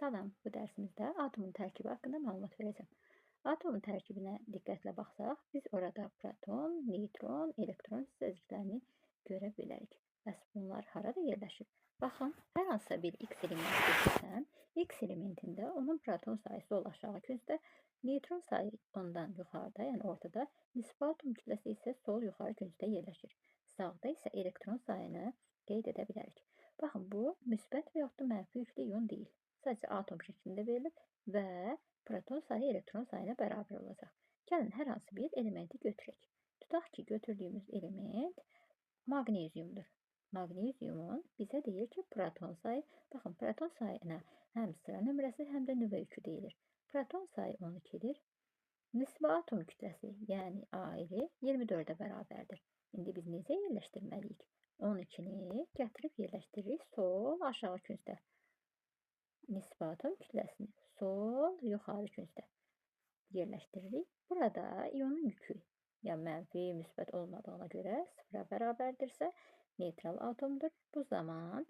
Salam, bu dərsimizdə atomun tərkibi haqqında məlumat verəcəm. Atomun tərkibinə diqqətlə baxsaq, biz orada proton, neytron, elektron hissəciklərini görə bilərik. Bəs bunlar harada yerləşir? Baxın, hər hansısa bir X elementi götürsəm, X elementində onun proton sayı sol aşağı küncdə, neytron sayı ondan yuxarıda, yəni ortada, nisbi atom kütləsi isə sol yuxarı küncdə yerləşir. Sağda isə elektron sayını qeyd edə bilərik. Baxın, bu müsbət və yaxud da mənfi yüklü ion deyil. Sadəcə atom şəklində verilib və proton sayı elektron sayına bərabər olacaq. Gəlin, hər hansı bir elementi götürək. Tutaq ki, götürdüyümüz element maqneziumdur. Maqneziumun bizə deyir ki, proton sayı, baxın, proton sayına həm sıra nömrəsi, həm də nüvə yükü deyilir. Proton sayı 12-dir. Nisbi atom kütləsi, yəni AR 24-ə bərabərdir. İndi biz necə yerləşdirməliyik? 12-ni gətirib yerləşdiririk sol aşağı küncdə. Nisbi atom kütləsini sol yuxarı küncdə yerləşdiririk. Burada ionun yükü, yəni mənfi, müsbət olmadığına görə sıfıra bərabərdirsə, neytral atomdur. Bu zaman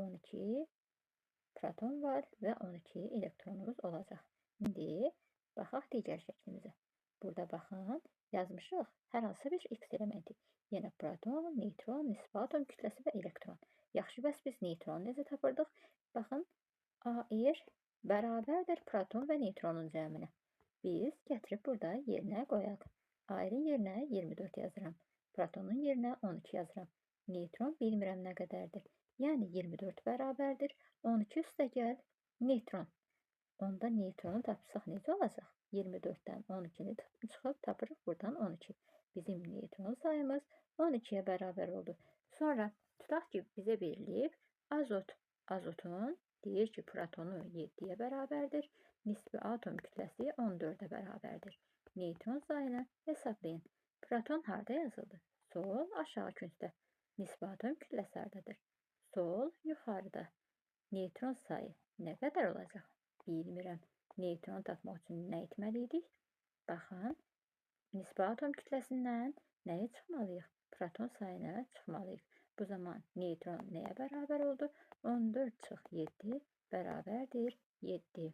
12 proton var və 12 elektronumuz olacaq. İndi baxaq digər şəklimizə. Burada baxın, yazmışıq hər hansı bir X elementi. Yenə proton, neytron, nisbi atom kütləsi və elektron. Yaxşı, bəs biz neytronu necə tapırdıq? Baxın, AR bərabərdir proton və neytronun cəminə. Biz gətirib burada yerinə qoyaq. AR-in yerinə 24 yazıram. Protonun yerinə 12 yazıram. Neytron bilmirəm nə qədərdir. Yəni 24 bərabərdir. 12 üstə gəl neytron. Onda neytronu tapsaq necə olacaq? 24-dən 12-ni çıxıb tapırıq buradan 12. Bizim neytron sayımız 12-yə bərabər oldu. Sonra tutaq ki, bizə verilib azot. Azotun deyir ki, protonu 7-yə bərabərdir. Nisbi atom kütləsi 14-ə bərabərdir. Neytron sayını hesablayın. Proton harda yazıldı? Sol aşağı küncdə. Nisbi atom kütləsi hardadır? Sol yuxarıda. Neytron sayı nə qədər olacaq? Bilmirəm. Neytron tapmaq üçün nə etməli idik? Baxın, nisbi atom kütləsindən nəyə çıxmalıyıq? Proton sayına çıxmalıyıq. Bu zaman neytron nəyə bərabər oldu? 14 çıx 7 bərabərdir 7.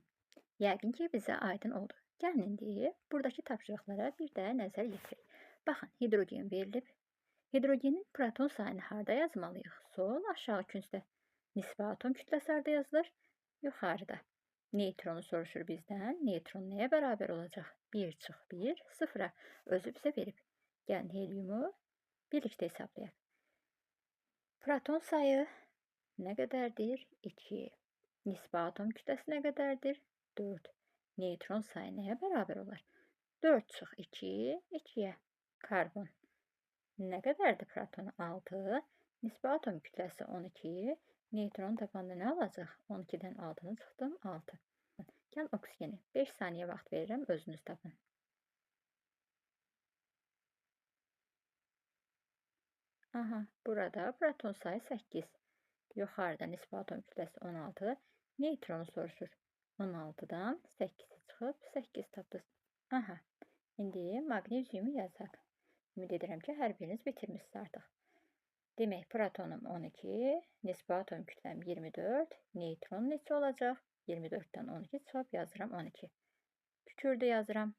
Yəqin ki, bizə aydın oldu. Gəlin indi buradakı tapşırıqlara bir də nəzər yetirək. Baxın, hidrogen verilib. Hidrogenin proton sayını harda yazmalıyıq? Sol aşağı küncdə. Nisbi atom kütləsi harda yazılır? Yuxarıda. Neytronu soruşur bizdən. Neytron nəyə bərabər olacaq? 1 çıx 1, 0-a. Özü bizə verib. Gəlin heliumu birlikdə hesablayaq. Proton sayı nə qədərdir? 2. Nisbi atom kütləsi nə qədərdir? 4. Neytron sayı nəyə bərabər olar? 4 çıx 2, 2-yə. Karbon. Nə qədərdir protonu? 6. Nisbi atom kütləsi 12. Neytron tapanda nə olacaq? 12-dən 6-nı çıxdım, 6. Gəlin oksigeni. 5 saniyə vaxt verirəm, özünüz tapın. Aha, burada proton sayı 8. Yuxarıda nisbi atom kütləsi 16. Neytronu soruşur. 16-dan 8-i çıxıb 8 tapdınız. Aha, indi maqneziumu yazaq. Ümid edirəm ki, hər biriniz bitirmişsiniz artıq. Demək, protonum 12, nisbi atom kütləm 24, neytron neçə olacaq? 24-dən 12 çıxıb yazıram 12. Kükürdü yazıram.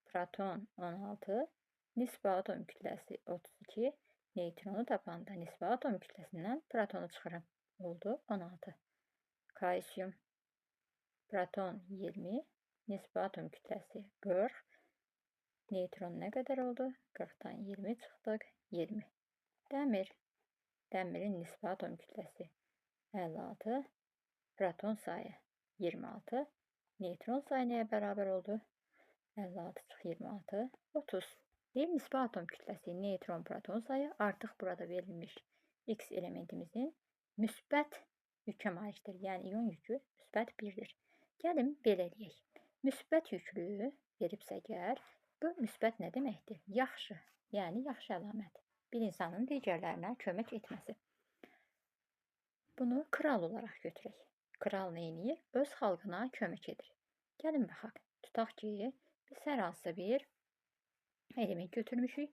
Proton 16, nisbi atom kütləsi 32, neytronu tapanda nisbi atom kütləsindən protonu çıxıram. Oldu 16. Kalsium, proton 20, nisbi atom kütləsi 40, neytron nə qədər oldu? 40-dan 20 çıxdıq, 20. Dəmir, dəmirin nisbi atom kütləsi 56, proton sayı 26, neytron sayı nəyə bərabər oldu? 56 çıx 26, 30. Deyir, nisbi atom kütləsi, neytron, proton sayı artıq burada verilmiş X elementimizin müsbət yükə malikdir. Yəni, ion yükü müsbət 1-dir. Gəlin, belə eləyək. Müsbət yüklü veribsə əgər, bu müsbət nə deməkdir? Yaxşı, yəni yaxşı əlamət. Bir insanın digərlərinə kömək etməsi. Bunu kral olaraq götürək. Kral nə edir? Öz xalqına kömək edir. Gəlin baxaq. Tutaq ki, biz hər hansısa bir element götürmüşük.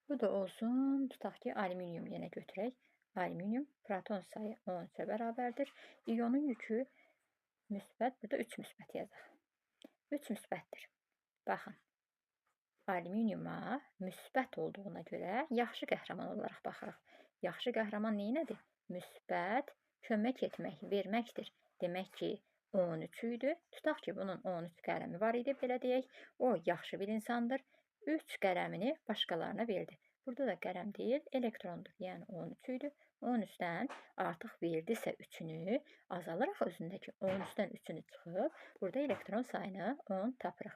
Bu da olsun, tutaq ki, alüminium yenə götürək. Alüminium proton sayı 13-ə bərabərdir. İyonun yükü Müsbət, burada 3 müsbət yazaq. 3 müsbətdir. Baxın, alüminiuma müsbət olduğuna görə yaxşı qəhrəman olaraq baxırıq. Yaxşı qəhrəman neynədir? Müsbət, kömək etmək, verməkdir. Demək ki, 13 idi. Tutaq ki, bunun 13 qələmi var idi, belə deyək. O, yaxşı bir insandır. 3 qələmini başqalarına verdi. Burada da qələm deyil, elektrondur. Yəni 13 idi. 13-dən artıq verdisə 3-ünü, azalıraq özündəki 13-dən 3-ünü çıxıb, burada elektron sayını 10 tapırıq.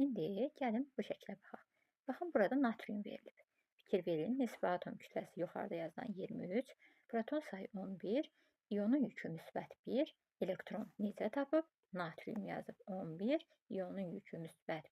İndi gəlin bu şəklə baxaq. Baxın, burada natrium verilib. Fikir verin, nisbi atom kütləsi yuxarıda yazılan 23, proton sayı 11, iyonun yükü müsbət 1, elektron necə tapıb? Natrium yazıb 11, iyonun yükü müsbət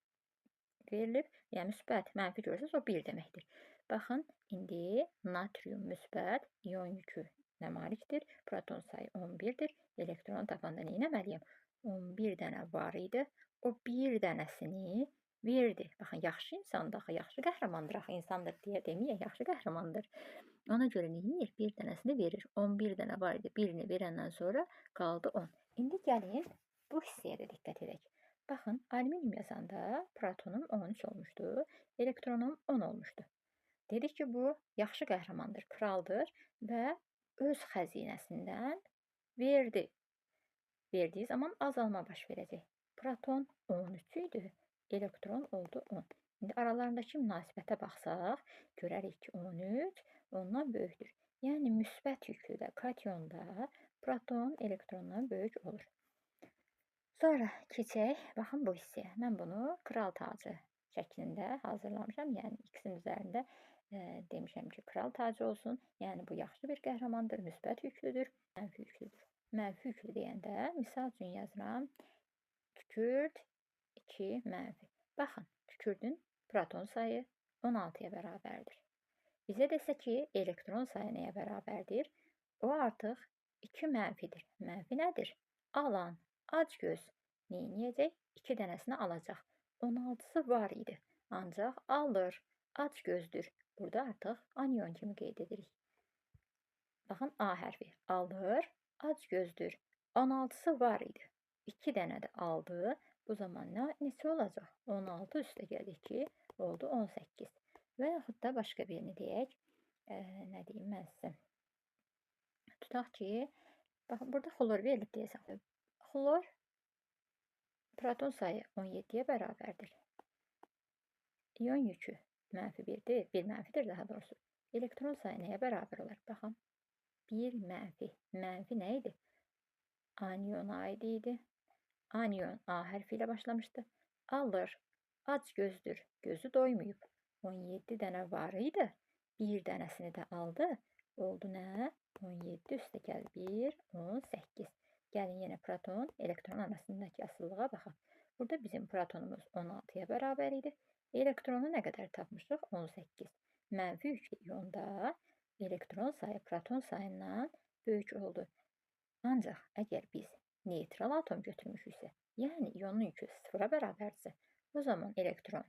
verilib. Yəni müsbət, mənfi görürsünüz, o 1 deməkdir. Baxın, indi natrium müsbət, iyon yükü nə malikdir? Proton sayı 11-dir. Elektronu tapanda nə etməliyəm? 11 dənə var idi. O bir dənəsini verdi. Baxın, yaxşı insandır axı, yaxşı qəhrəmandır axı, insandır deyə deməyək, yaxşı qəhrəmandır. Ona görə nə edir? Bir dənəsini verir. 11 dənə var idi. Birini verəndən sonra qaldı 10. İndi gəlin bu hissəyə də diqqət edək. Baxın, alüminium yazanda protonum 13 olmuşdu, elektronum 10 olmuşdu. Dedik ki, bu yaxşı qəhrəmandır, kraldır və öz xəzinəsindən verdi. Verdiyi zaman azalma baş verəcək. Proton 13 idi, elektron oldu 10. İndi aralarındakı münasibətə baxsaq, görərik ki, 13 ondan böyükdür. Yəni, müsbət yüklüdə, kationda proton elektrondan böyük olur. Sonra keçək, baxın bu hissəyə. Mən bunu kral tacı şəklində hazırlamışam. Yəni, X-in üzərində demişəm ki, kral tacı olsun. Yəni, bu yaxşı bir qəhrəmandır, müsbət yüklüdür, mənfi yüklüdür. Mənfi yüklü deyəndə, misal üçün yazıram, kükürt 2 mənfi. Baxın, kükürdün proton sayı 16-ya bərabərdir. Bizə desə ki, elektron sayı nəyə bərabərdir? O artıq 2 mənfidir. Mənfi nədir? Alan, acgöz. Neyniyəcək? 2 dənəsini alacaq. 16-sı var idi. Ancaq alır, acgözdür. Burada artıq anion kimi qeyd edirik. Baxın, A hərfi alır, acgözdür. 16-sı var idi. 2 dənə də aldı. Bu zaman neçə olacaq? 16 üstə gəl 2, oldu 18. Və yaxud da başqa birini deyək. Nə deyim mən sizə? Tutaq ki, baxın, burada xlor verilib deyəsən. Xlor proton sayı 17-yə bərabərdir. İyon yükü mənfi 1-dir, 1 mənfidir daha doğrusu. Elektron sayı nəyə bərabər olar? Baxın, 1 mənfi. Mənfi nə idi? Aniona aid idi. Anion A hərfi ilə başlamışdı. Alır, ac gözdür, gözü doymayıb. 17 dənə var idi. Bir dənəsini də aldı. Oldu nə? 17 üstə gəl 1, 18. Gəlin yenə proton, elektron arasındakı asılılığa baxaq. Burada bizim protonumuz 16-ya bərabər idi. Elektronu nə qədər tapmışıq? 18. Mənfi yüklü iyonda elektron sayı proton sayından böyük oldu. Ancaq əgər biz neytral atom götürmüşüksə, yəni iyonun yükü sıfıra bərabərdirsə, o zaman elektron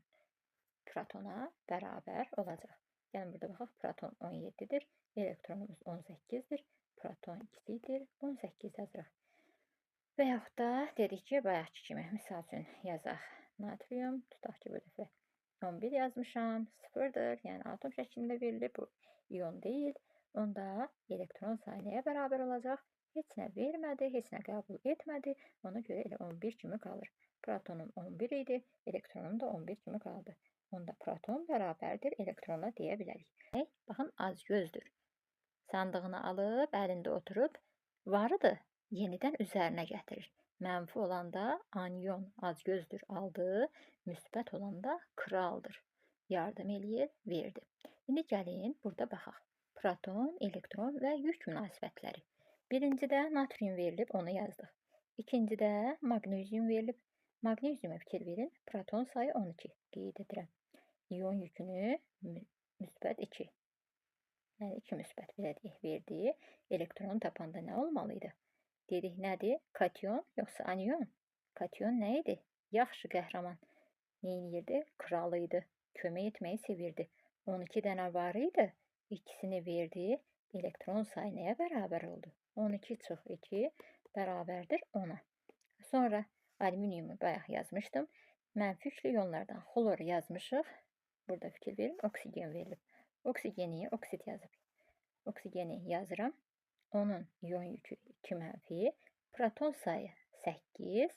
protona bərabər olacaq. Yəni burada baxaq, proton 17-dir, elektronumuz 18-dir, proton kiçikdir, 18 yazırıq. Və yaxud da dedik ki, bayaqki kimi, misal üçün yazaq natrium, tutaq ki, bu dəfə 11 yazmışam, sıfırdır, yəni atom şəklində verilib, bu iyon deyil. Onda elektron sayı nəyə bərabər olacaq? Heç nə vermədi, heç nə qəbul etmədi, ona görə elə 11 kimi qalır. Protonum 11 idi, elektronum da 11 kimi qaldı. Onda proton bərabərdir elektrona deyə bilərik. Baxın, acgözdür. Sandığını alıb, əlində oturub, varıdır, yenidən üzərinə gətirir. Mənfi olanda anion acgözdür, aldı, müsbət olanda kraldır. Yardım eləyir, verdi. İndi gəlin, burada baxaq. Proton, elektron və yük münasibətləri. Birincidə natrium verilib, onu yazdıq. İkincidə maqnezium verilib. Maqneziuma fikir verin, proton sayı 12 qeyd edirəm. İyon yükünü müsbət 2. Yəni 2 müsbət belə deyək, verdi. Elektronu tapanda nə olmalı idi? Dedik, nədir? Kation yoxsa anion? Kation nə idi? Yaxşı qəhrəman. Neyniyirdi? Kral idi. Kömək etməyi sevirdi. 12 dənə var idi. İkisini verdi. Elektron sayı nəyə bərabər oldu? 12 çıx 2 bərabərdir 10-a. Sonra alüminiumu bayaq yazmışdım. Mənfi yüklü ionlardan xlor yazmışıq. Burada fikir verin, oksigen verilib. Oksigeni oksid yazıb. Oksigeni yazıram. Onun ion yükü 2 mənfi. Proton sayı 8.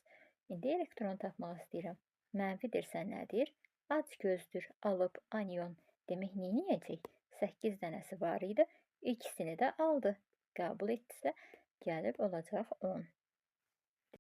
İndi elektron tapmaq istəyirəm. Mənfidirsə nədir? Ac gözdür, alıb anion. Demək, nə edəcək? 8 dənəsi var idi. İkisini də aldı. Qəbul etdisə, gəlib olacaq 10.